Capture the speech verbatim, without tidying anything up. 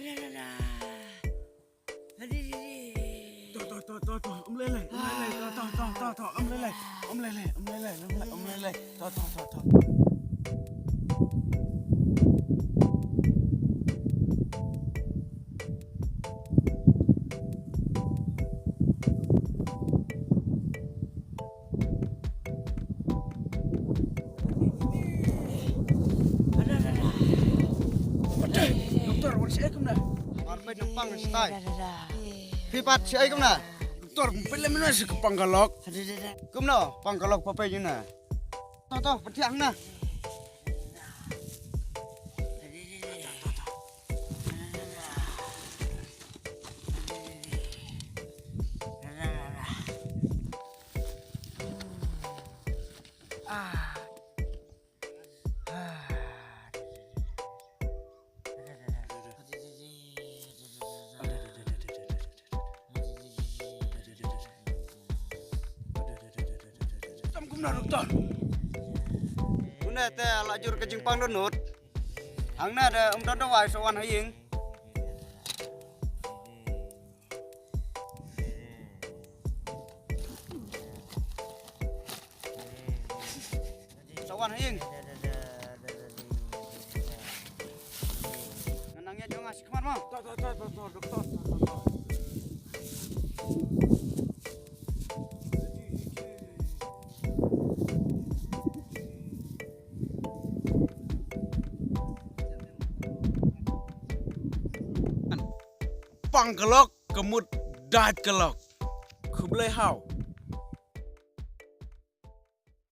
To, to, to, to, to, um lei lei, um lei lei, to, to, to, to, to, um lei lei, um lei lei, um lei lei, um lei lei, to, to, to, to. Doktor, wan shaei kumne? Mar peit na pang shatai. Phi pat shaei kumne? Doktor, peit lem na shi ka pang ka lok. Kumno pang ka lok, pa peit na. To, to, pat thiah na. Tam kumno, doktor? Une te la jur ka jingpang dohnud. Hangne de ym don dawai, sa wan ha ïing. Sa wan ha ïing. Ngan nang ïa jong nga shi khmat mo. To, to, to, to, to, doktor, to, to, to. Pang ka lok, ka mut dait ka lok. Khublei hau.